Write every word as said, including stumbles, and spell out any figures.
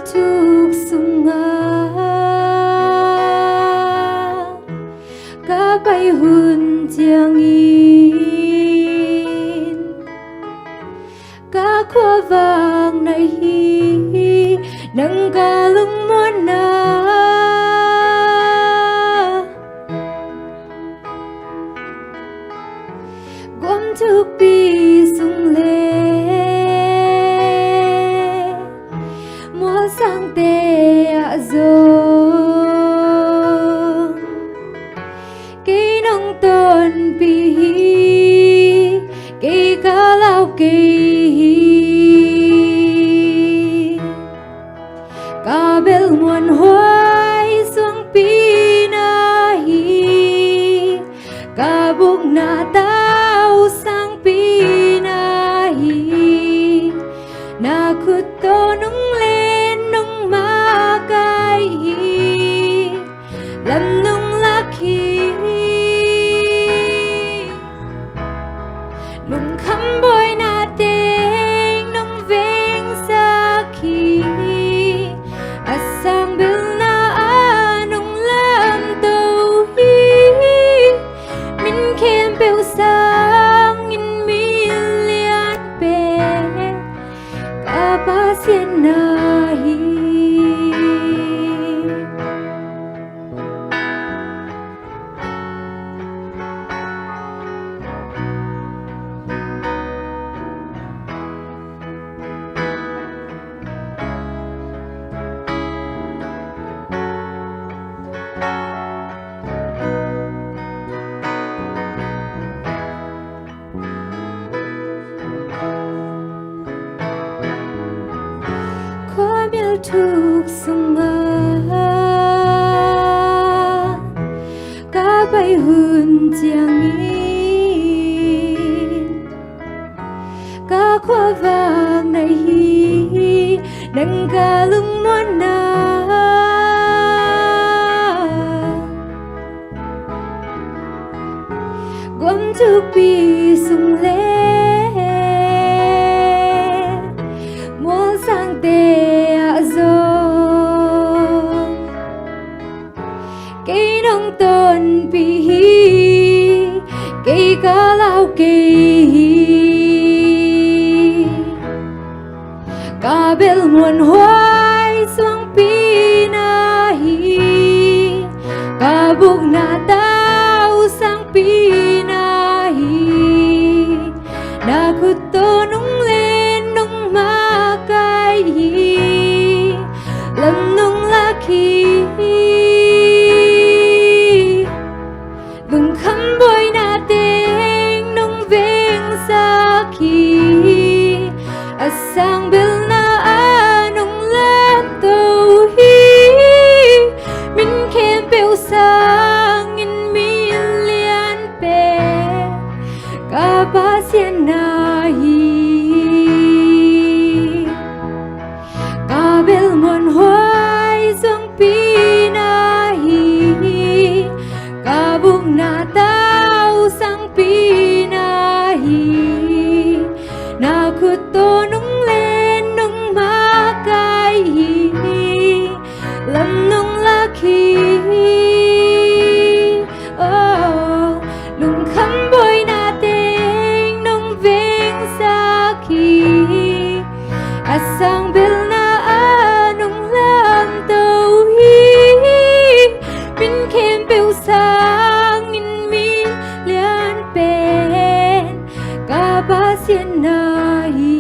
Thuk sungah ka pai hun ciangin ka khuavak na hi, nang ka lungmuanna. Guam thukpi sung le mualsangte ah zong kei nong tonpih hi, kei ka lau kei hi. Ka bel muanhuai suangpi na hi, ka bukna tau sangpi na hi. Na khut tawh nong len nong makaih hi, lam nong lak hi. Lungkham buaina teng nong vengsak hi, a sang belna ah nong lamto hi. Min khempeuh sangin min lian pen ka Pasian na hi. Khuamial thuk sungah ka pai hun ciangin ka khuavak na hi, nang ka lungmuanna. Guam thukpi sung le mualsangte ah zong kei nong tonpih hi, kei ka lau kei hi. Ka bel muanhuai suangpi na hi, ka bukna tau sangpi na hi. Na khut tawh nong len nong makaih hi, lam nong lak hi. Lungkham buaina teng nong vengsak hi, a sang belna ah nong lamto hi. Min khempeuh sangin min lian pen ka Pasian na hi. Ka bel muanhuai suangpi na hi, ka bukna tau sangpi na hi. Na khut tawh nong len nong makaih hi, lam nong lak hi. Oh, lungkham buaina teng nong vengsak hi, a sang belna ah nong lamto hi. Min khempeuh sangin min lian pen ka Pasian na hi.